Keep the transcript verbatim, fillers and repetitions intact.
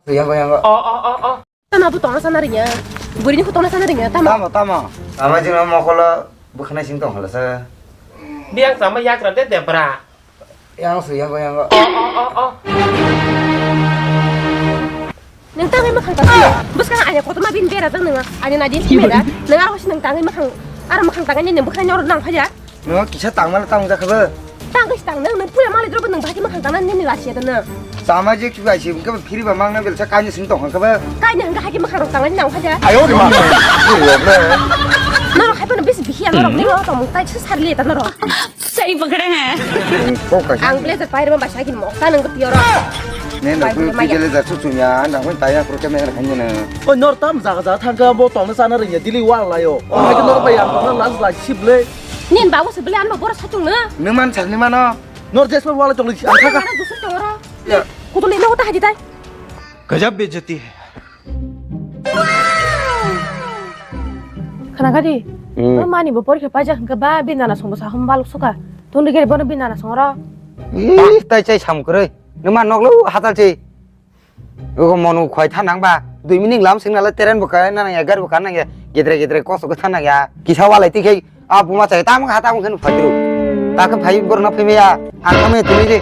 Yango, yango. Oh, oh, oh, oh. Tama bo tongna sana ringya. Buri ni ko tongna sana ringya. Tama. Tama, tama. Tama jino mokolo bukhnai sing tong hala sa. Biang sama yak rade debra. Yang su, yango, yango. Oh, oh, oh, oh. Nang tangwi makhang ta. Bus ka anya koto ma bin bera tang nang. Anya na dis bera. Nang aro si nang tangwi makhang. Aro makhang tangwi ni bukhnai nor nang phaja. Nung kisa tangmani tang jakha ba? Tang kisa tang nung, nung pura mali drobo nung bahai makhang tang nani lasi ya nung. Sama je kibai si ke phiri ba mangna belsa kanya sing tong kha ba? Kanya hangka haki makhang rok tang nani nang phaja. Ayo de ma. Noro khai pano bisi bihi ano rok ni rok tong tai sa sarli ta noro. Sai pakra ha. Ko ka. Ang blazer pai rma basa ki mok ta nung ko pioro. Ne no ku ki blazer chu chu ya nang ko tai ya pro ke me khan ne. O nor tam jaga jaga thangka bo tong sana ring ya dili wal layo. O hai nor ba ya tong las las sip le. Nin babu se bele anma bora satung na. Nung man sar ni mano. Nor jesma wala tong lisi ang thaka. Ana dusur tong ro. Ya. Kutu le no ta haji tai. Gajab bejati hai. Khana gadi. Hmm. Nor mani bo porikha paja hingka ba binana songbo sa hom baluk suka. Tun de gere bono binana songro. Ih, tai chai sam kwrwi. Nung man noklo hatal chi. Ogo monu khoi tha nang ba, dui minute lam sing nalai teren bo ka nang ya, gari bo ka nang ya, gedre gedre koso ko tha nang ya. Kisa walai tikhe a buma chai tam ha tam khen phai ru. Ta khe phai bor na phai ya. Ang kame tini de.